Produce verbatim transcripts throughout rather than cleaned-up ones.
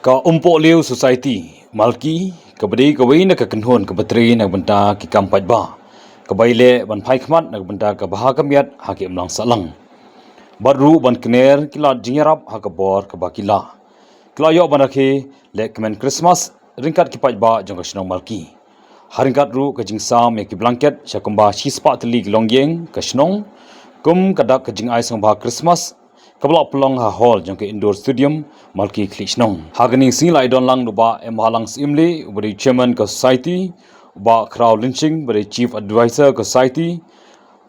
Ka Umpohliew Society Malki, kaba dei kawei na ka kynhun kaba trei na ka bynta ki kam paidbah, kaba ïaleh ban phai khmat na ka bynta ka bha ka miat ha ki imlang sahlang, bad ruh ban kner ki lad jingïarap ha ka bor kaba ki lah. Ki la ïoh ban rakhe lehkmen Christmas ryngkat ki paidbah jong ka shnong Malki. Ha ryngkat ruh ka jingsam ïa ki blanket sha kumba shispah tylli ki longïing ka shnong, kum ka dak ka jingai sngewbha Christmas, kaba la pynlong ha hall jong ka Indoor Stadium Malki, Khlieh Shnong. Ha kane ka sngi la ïadon lang da u Bah M Halang Syiemlieh, uba dei Chairman ka Society, u Bah Khraw Lynshing, uba dei Chief Advisor ka Society,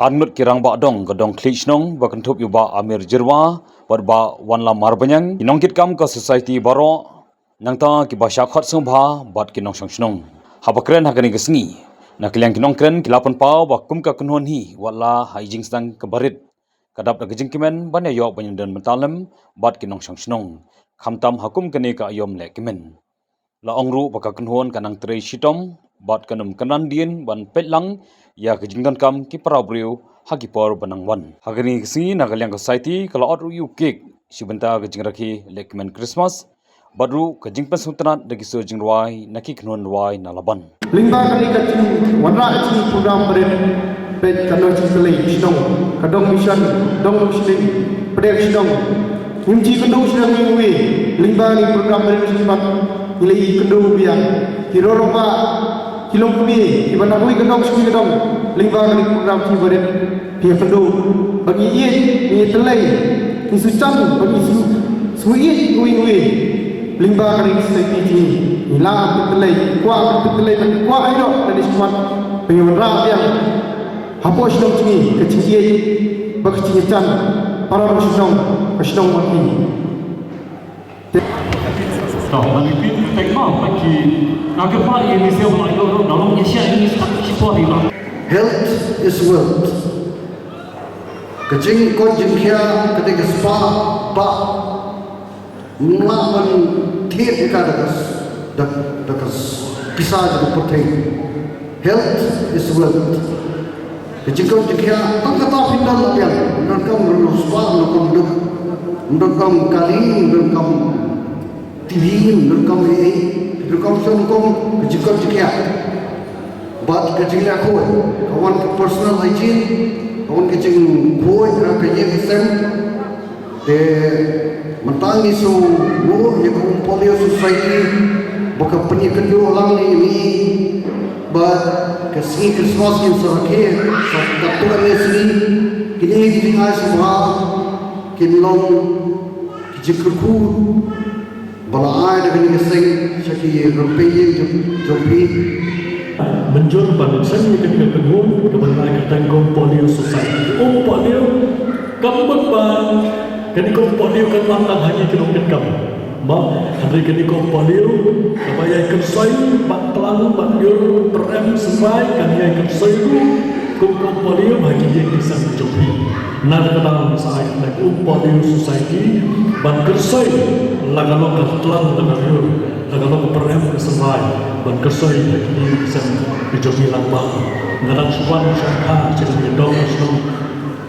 arngut ki rangbah dong ka dong Khlieh Shnong, ba kynthup ïa u Bah Amir Jyrwa bad u Bah Wanlam Marbaniang, ki nongkitkam ka Society baroh, nangta kiba shah khot sngewbha bad ki nongshong shnong. Haba kren ha kane ka sngi, na ka liang ki nongkren ki la pynpaw ba kum ka kynhun hi, wat la ha i jingsdang kaba rit, ka dap da ka jingkmen ban ïa ïoh ban ïadon bynta lem bad ki nongshong shnong, khamtam ha kum kane ka aïom lehkmen. La ong ruh ba ka kynhun ka nang trei shitom bad kan ym kynran dien ban peit lang ïa ka jingdonkam ki para briew ha ki por ba nang wan. Ha kane ka sngi, na ka liang ka Society ka la ot ruh ïa u cake shi bynta ka jingrakhe lehkmen Christmas, bad ruh ka jingpynsngewtynnad da ki sur jingrwai na ki kynhun rwai na Laban. Lyngba kane ka jingwanrah jong ka program barit, peit ka Nongshong Tylli shnong, ka dong Mission, dong Nongshong, pdeng shnong, ngim ju kynduh shnong wei wei. Lyngba kane ka program barit, ngi la ïakynduh biang ki rong rangbah, ki longkmie kiba na wei ka dong sha wei ka dong. Lyngba kane ka program barit, phi ïakynduh ba ngi ïeit, ngi ïeit tyllai, ngi sngewsih ba ngi sngewsih ïeit wei wei. Lyngba kane ka Society jong ngi, ngi lah ban pyntyllai, kwah ban pyntyllai, ban kwah ïa ka dei shuwa ba ngi wanrah biang hapoh shnong jong ngi ka jingïeit bad ka jingïeit para shnong, ka shnong Malki. Health is wealth. Ka jingkoit jingkhiah ka dei ka spah bah. Ym lah ban thied ïa ka da ka, da, da ka pisa jong ka pyrthei. Health is wealth. Ka jingkoit jingkhiah, tang kata phin don la biang. Ym donkam ruh spah, ym donkam duk, ym donkam kali, ym donkam T V, ym donkam ei ei, ym donkam shuh, ym donkam ka jingkoit jingkhiah. Bad ka jingleh khuid, ka wan ka personal hygiene, ka wan ka jingkhuid, ha ka ïing ka sem. Te mynta ngi sngewbha ïa ka Umpohliew Society ba ka pynïakynduh lang ïa ngi, bad ka sngi Christmas ngin sa rakhe sa katto katne sngi. Kine ki jingai sngewbha kin long ki jingkyrkhu ba la ai da kane ka seng sha ki rympei ïing jong, jong phi. Mynjur ban seng ïa kane ka kynhun kaba ngi ai kyrteng ka Umpohliew Society. Umpohliew kam mut ba kane ka Umpohliew kan wan tang ha ngi ki nongkitkam. Mo, hynrei kane ka Umpohliew kaba ïai kyrsoi, ban plang, ban ïur, pyrem, symbai, kan ïai kyrsoi ruh kum ka Umpohliew ha ki ïing ki sem ki jong phi. Na kata ka daw ngi sa ai kyrteng ka Umpohliew Society ban kyrsoi la ka long ka tlang, la ka ïur, la ka long ka pyrem, ka symbai, ban kyrsoi ha ki ïing ki sem ki jong ngi lang bad nga dang shu wan shongkha sha kane ka dong shnong,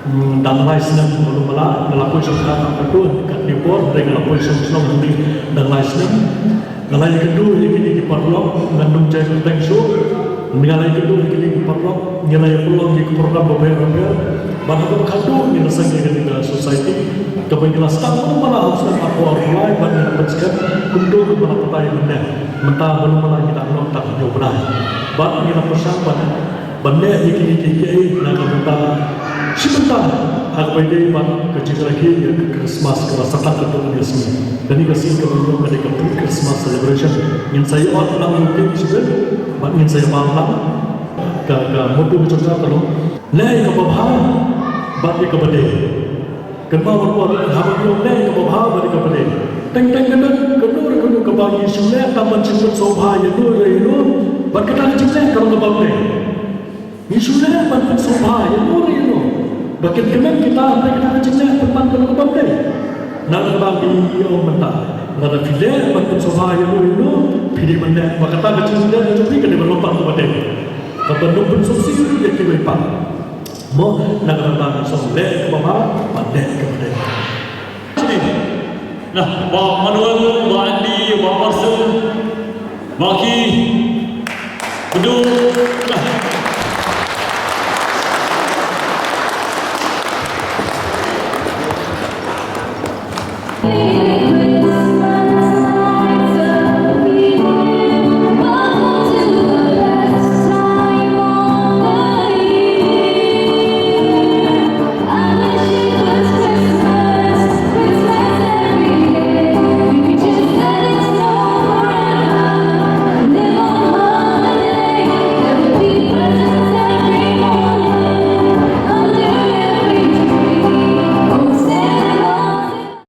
mm, dang lai snem, nga la, nga la poi shongkha katto katne por, hynrei nga la poi shong shnong hangne dang lai snem. Nga la ïakynduh ïa kine ki paralok, ngan ym jai kyrteng shuh. Nga la ïakynduh ïa kine ki paralok, ngi la ïapynlong ïa ki program bapher bapher. Bad haba khatduh ngi la seng ïa kane ka society, kaba ngi la start mano mano ha u snem arphew arphew lai, bad ngi la pynskhem kumto kumba la batai mynne. Mynta mano mano ngi dang long tang hynñiew bnai. Bad ngi la pyrshang ban ban leh ïa kine kiei kiei na ka bynta, shi bynta ha kaba ïadei bad ka jingrakhe ïa ka Christmas kaba satlak katto katne sngi. Kane ka sngi kaba ïoh ka dei ka pre-Christmas celebration. Ngin sa ïoh lang ïa u cake shibun bad ngin sa ïoh lang ka, ka motto ka jong ka ka long leh ïa kaba bha bad ïa kaba dei. Kynmaw, haba ngi ong leh ïa kaba bha bad ïa kaba dei, teng teng kano kano re kano kaba ngi shu leh tang ban shu pynsngewbha ïa no re ïa no, bad kata ka jingleh ka long kaba dei. Ngi shu leh ban pynsngewbha ïa no re ïa no ba kin kmen kita, hynrei kata ka jingleh pynban ka long kaba dei. Na kata ba ngi ong mynta, lada phi leh ban pynsngewbha ïa no re ïa no, phi dei ban leh ba kata ka jingleh ka jong phi ka dei ban long pat kaba dei, kaba nang pynsngewsih ïa kiwei pat. Mo, na kata ba ngi shu leh kaba bha bad leh kaba dei. Nah, Bah Manuel, Bah Andy, Bah